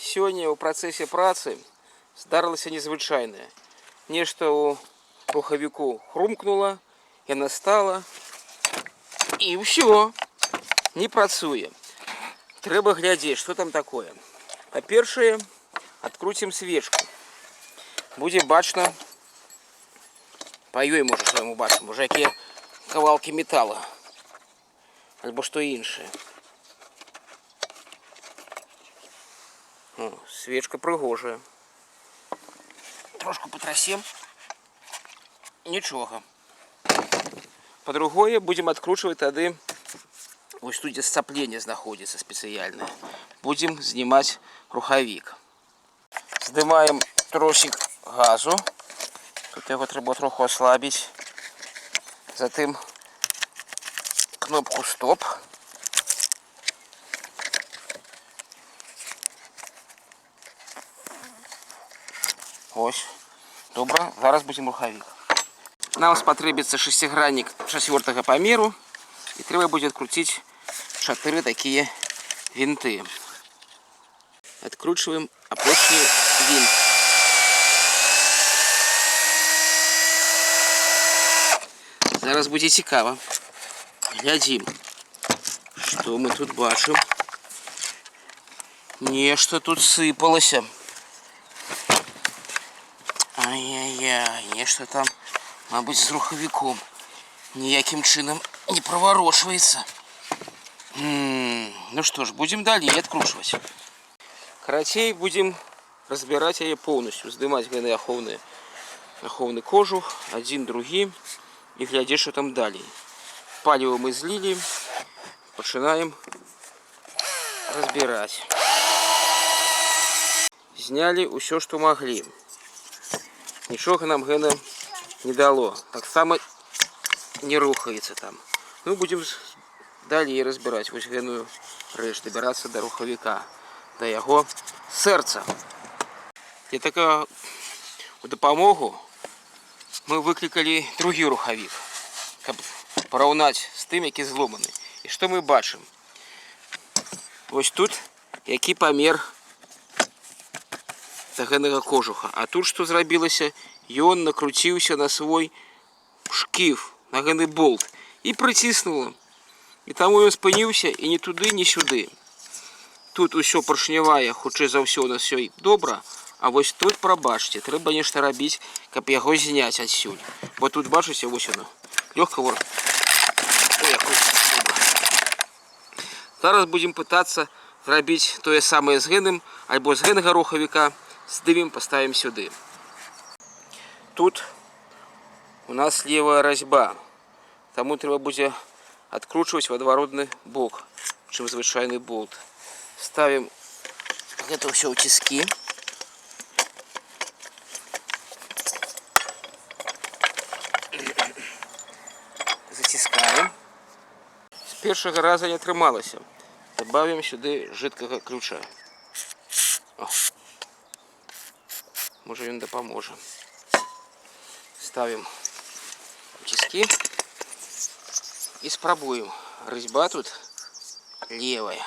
Сёння ў працэсе працы здарылася незвычайнае. Нешта ў рухавіку хрумкнула, яна стала, і ўсё, не працуе. Трэба глядзець, што там такое. Па-першае, адкруцім свечку. Будзе бачна, па ёй можа што мы бачым, можа, якія кавалкі метала альбо што іншае. О, свечка прыгожая. Трошку патрасем. Нічога. Па-другое, будзем адкручваць тады вось тут, дзе сцапленне знаходзіцца спецыяльнае. Будзем здымаць рухавік. Здымаем тросик газу. Тут яго трэба троху аслабіць. Затым кнопку стоп. Ось. Добра, зараз будзем рухавік. Нам спатрэбіцца шасціграннік чацвёртага памеру, і трэба будзе адкруціць чатыры такія вінты. Адкручваем апошні вінт. Зараз будзе цікава. Глядзім, што мы тут бачым. Нешта тут сыпалася. Ай-яй-яй, нешта там, мабыць, з рухавіком ніякім чынам не праварочваецца. Ну што ж, будзем далей адкручваць. Карацей, будзем разбіраць яе поўнасцю, здымаць гэны ахоўны кожух, адзін, другі, і глядзець, што там далей. Паліва мы злілі, пачынаем разбіраць. Знялі ўсё, што маглі. Нічога нам гэна не дало. Таксама не рухаецца там. Ну, будзем далей разбіраць вось гэную рэч, дабірацца да рухавіка, да яго сэрца. Для такога у дапамогу мы выклікалі другі рухавік, каб параўнаць з тым, які зломаны. І што мы бачым? Вось тут які памер да гэнага кожуха. А тут што зрабілася? Ён накруціўся на свой шкіф, на гэны болт, і прыціснула. І таму ён спыніўся і ні туды, ні сюды. Тут усё паршнявая, хутчэй за ўсё, у нас всё добра, а вось тут, прабачце, трэба нешта рабіць, каб яго зняць адсюль. Бо тут, бачыце, вось яно. Лёгка вор. Ой, як добра. Зараз будзем пытацца зрабіць тое самае з гэным, альбо з гэнага рухавіка здымем, паставім сюды. Тут у нас левая разьба, таму трэба будзе адкручваць в адваротны бок, чым звычайны болт. Ставім гэта ўсё ў ціскі. Заціскаем. З першага раза не атрымалася. Добавим сюды жидкого ключа. О. Можа, ён дапаможа. Ставім ціскі і спрабуем. Разьба тут левая.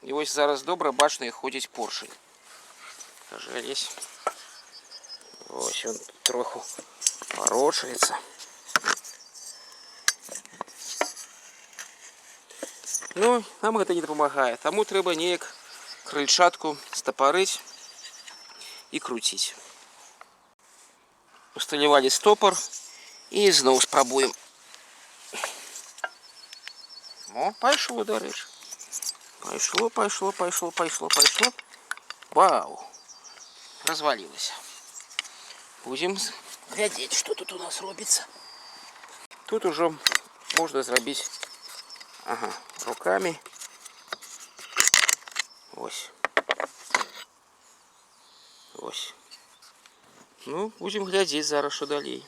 І вось зараз добра бачна, як ходзіць поршень. Кажы, Алесь. Вось ён троху ворочаецца. Ну, нам гэта не дапамагае. Таму трэба неяк крыльчатку стапарыць і круціць. Усталявалі стопар і зноў спрабуем. О, пайшло, дарэчы. Пайшло, пайшло, пайшло, пайшло, пайшло. Вау! Развалілася. Будзем глядзець, што тут у нас робіцца. Тут ужо можна зрабіць, ага, руками. Ось. Ось. Ну, будзем глядзець зараз, што далей.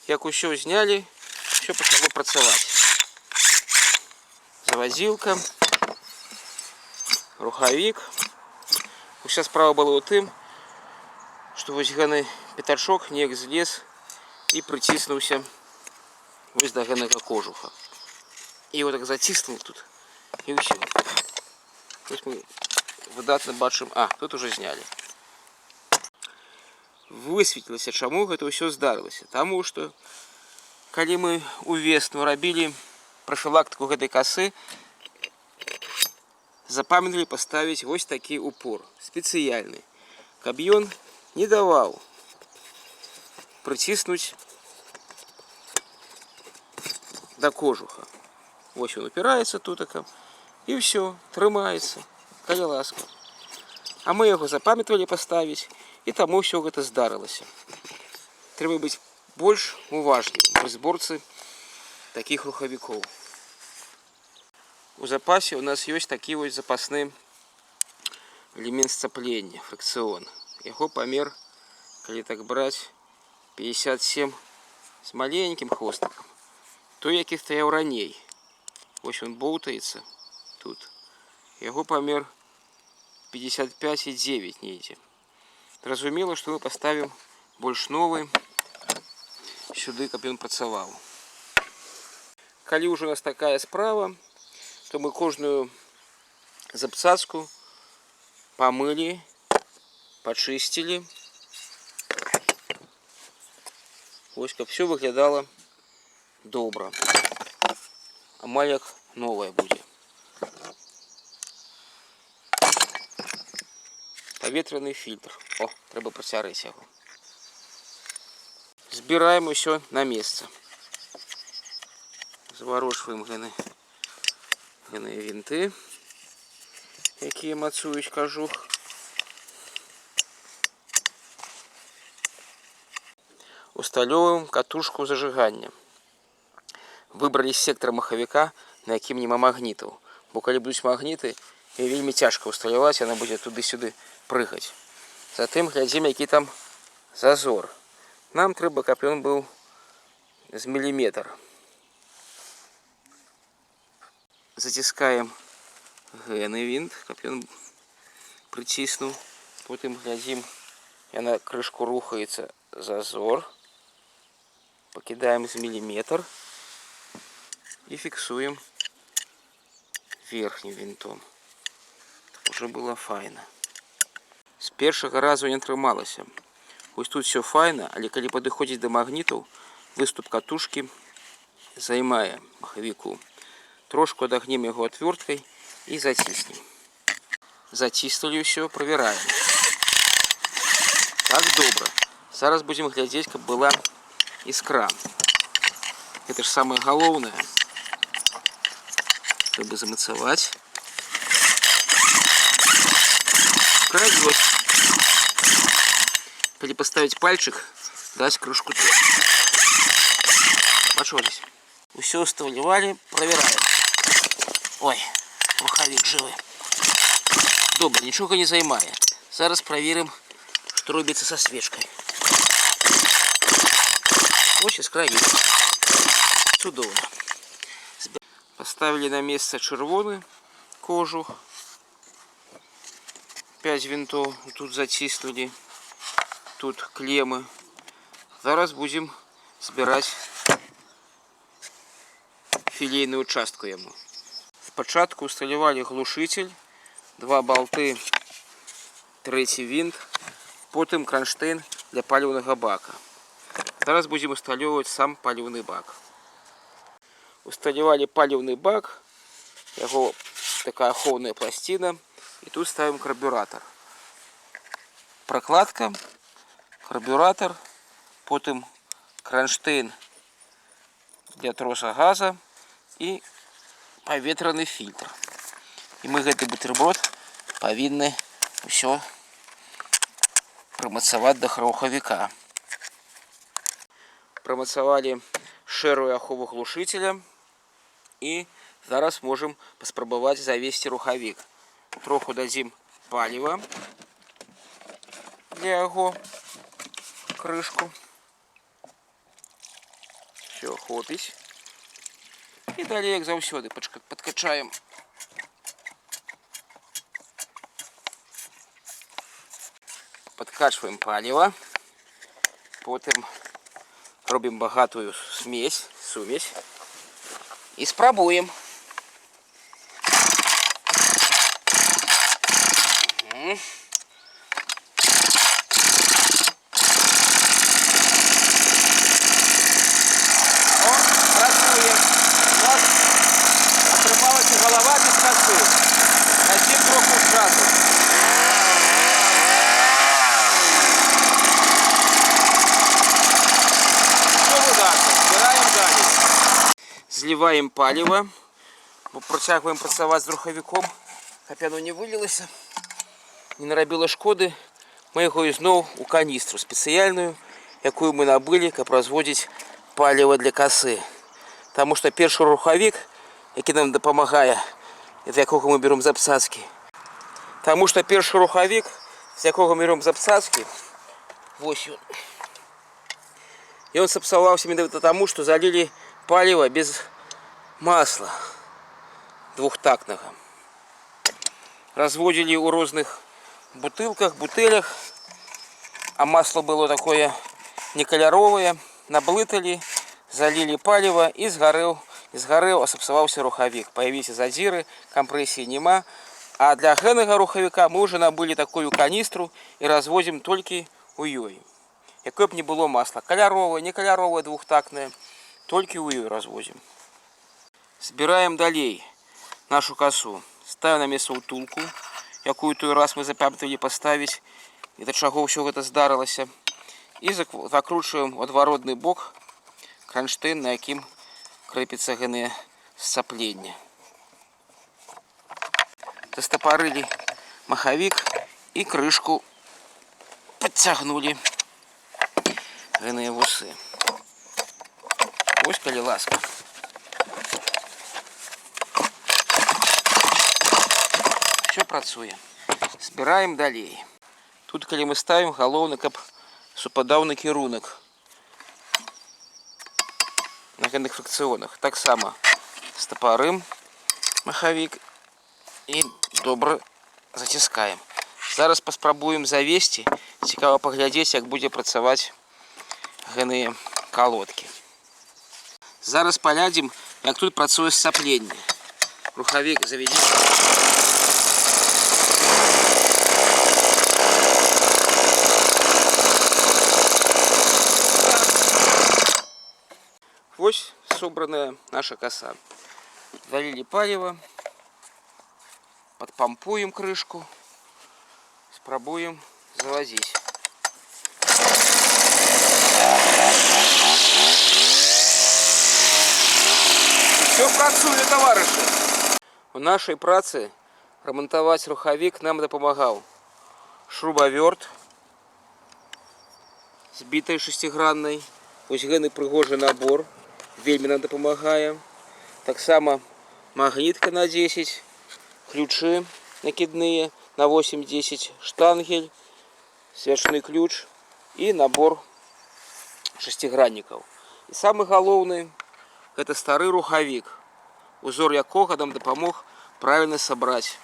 Як усё знялі, всё пачало працаваць. Завадзілка, рухавік. Уся справа была ў тым, што вось гэны пятачок неяк злез і прыціснуўся вось да гэнага кожуха. І его так заціснуў тут, і ўсё. Вось мы выдатна бачым. А, тут уже знялі. Высветлілася, чаму гэта ўсё здарылася. Таму што калі мы ўвесну рабілі прафілактыку гэтай касы, запамяталі паставіць вось такі упор спецыяльны, каб ён не даваў прыціснуць да кожуха. Вось ён упіраецца тутака, і ўсё, трымаецца, калі ласка. А мы яго запамятавалі паставіць, і таму ўсё гэта здарылася. Трэба быць больш уважлівым пры зборцы такіх рухавікоў. У запасе у нас ёсць такі вось запасны элемент сцаплення, фрыкцыон. Яго памер, калі так браць, 57 з маленькім хвостыкам. Той, які стаяў раней. Вось он боўтаецца тут. Яго памер 55,9 недзе. Зразумела, што мы паставім больш новы сюды, каб ён працаваў. Калі ўжо у нас такая справа, то мы кожную запцацку памылі, пачысцілі. Вось, каб всё выглядала добра. Амаль як новая будзе. Паветраны фільтр. О, трэба працярэць яго. Збіраем усё на месца. Заварочваем гэныя вінты, якія мацуюць кажух. Усталёўваем катушку зажигання. Выбралі сектор махавіка, на якім няма магнітаў. Бо калі будуць магніты, яе вельмі цяжка ўсталяваць, яна будзе туды-сюды прыгаць. Затым глядзім, які там зазор. Нам трэба, каб ён быў з міліметр. Заціскаем гэны вінт, каб ён прыціснуў. Потым глядзім, яна крышку рухаецца, зазор. Пакідаем з міліметр і фіксуем верхнім вінтом. Уже было файна. З першага разу не атрымалася. Вось тут всё файна, але калі падыходзіць да магнітаў, выступ катушкі займае махавіку. Трошку адагнем яго отверткай і заціснем. Заціснулі ўсё, правяраем. Так, добра. Зараз будзем глядзець, каб была іскра. Это ж самае галоўнае. Трэба замацаваць. Іскра ёсць. Калі паставіць пальчык, даць крышку. Бачылись? Усё усталявалі, правяраем. Ой, рухавік жывы. Добра, нічога не займае. Зараз праверым, што робіцца са свечкай. Ось іскра ёсць. Цудоўна. Паставілі на месца чырвоны кожух. 5 вінтоў тут заціснулі. Тут клемы. Зараз будзем збіраць філейную частку яму. Спачатку усталявалі глушитель, 2 болты, трэці вінт, потым кронштейн для паліўнага бака. Зараз будзем усталёўваць сам паліўны бак. Усталявалі паліўны бак, яго такая ахоўная пласціна, і тут ставім карбюратор. Прокладка, карбюратор, потым кронштейн для троса газа і паветраны фільтр. І мы гэты бутерброд павінны ўсё прымацаваць да рухавіка. Прымацавалі шэрую ахову глушителя і зараз можам паспрабаваць завесці рухавік. Троху дадзім паліва для яго крышку. Всё, хопіць. І далей, як заўсёды, падкачаем. Падкачваем паліва. Потым робім багатую смесь, сумесь. І спрабуем. Ну. О, працуе. У нас атрымалася галава без касы. На 7 крокаў часу. Усё выдатна. Збіраем далей. Зліваем паліва, бо працягваем працаваць з рухавіком, каб яно не вылілася, не нарабіла шкоды. Мы яго ізноў у каністру спецыяльную, якую мы набылі, каб разводзіць паліва для касы. Таму што першы рухавік, які нам дапамагае, з якога мы берем запсацкі. Таму што першы рухавік, з якога мы берем запсацкі, вось ён. Ён сапсаваўся менавіта таму, што залілі паліва без масла двухтактнага. Разводзілі ў розных бутылках, бутэлях, а масло было такое некаляровае, наблыталі, залілі паліва, і згарэў, і згарэў, а сапсаваўся рухавік. Паявіліся задзіры, кампрэсіі няма. А для гэнага рухавіка мы ўжо набылі такую каністру і разводзім толькі ў ёй. Якое б не было масла, каляровае, не каляровае, двухтактнае, толькі ў ёй развозім. Збіраем далей нашу касу. Ставім на месца ўтулку, якую той раз мы запамяталі паставіць, і да чаго ўсё гэта здарылася. І закручваем у адваротны бок кранштэйн, на якім крэпіцца гэнае сцапленне. Застапарылі махавік і крышку падцягнулі гэныя вусы. Вось, калі ласка. Усё працуе. Збіраем далей. Тут, калі мы ставім, галоўна, каб супадаў накірунак на гэтых фрыкцыонах. Таксама стапарым махавік і добра заціскаем. Зараз паспрабуем завесці. Цікава паглядзець, як будзе працаваць гэныя калодкі. Зараз паглядзім, як тут працуе сцапленне. Рухавік завядзі. Вось собраная наша коса. Залили паліва, подпампуем крышку, спрабуем завозить. Усё працуе, таварышы. У нашай працы рамантаваць рухавік нам дапамагаў шрубаверт з бітай шасціграннай. Вось гэны прыгожы набор вельмі нам дапамагае. Таксама магнітка на 10, ключы накідныя на 8-10, штангель, свячны ключ і набор шасціграннікаў. І самы галоўны — гэта стары рухавік, узор якога нам дапамог правільна сабраць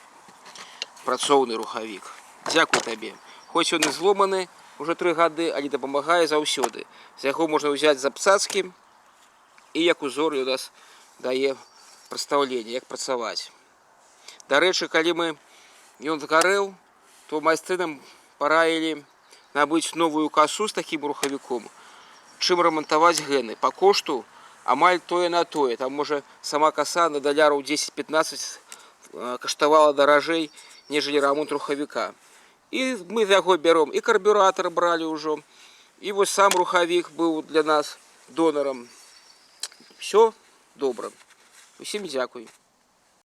працоўны рухавік. Дзякуй табе. Хоць ён і зломаны уже 3 гады, але дапамагае заўсёды. З яго можна ўзяць запцацкі, і як узор у нас дае прадстаўленне, як працаваць. Дарэчы, калі мы ён згарэў, то майстры нам параілі набыць новую касу з такім рухавіком, чым рамантаваць гэны. Па кошту амаль тое на тое. Там, можа, сама каса на даляраў 10-15 каштавала даражэй, нежели рамонт рухавіка. І мы з яго бяром і карбюратор бралі ўжо, і вось сам рухавік быў для нас донарам. Усё добра. Усім дзякуй.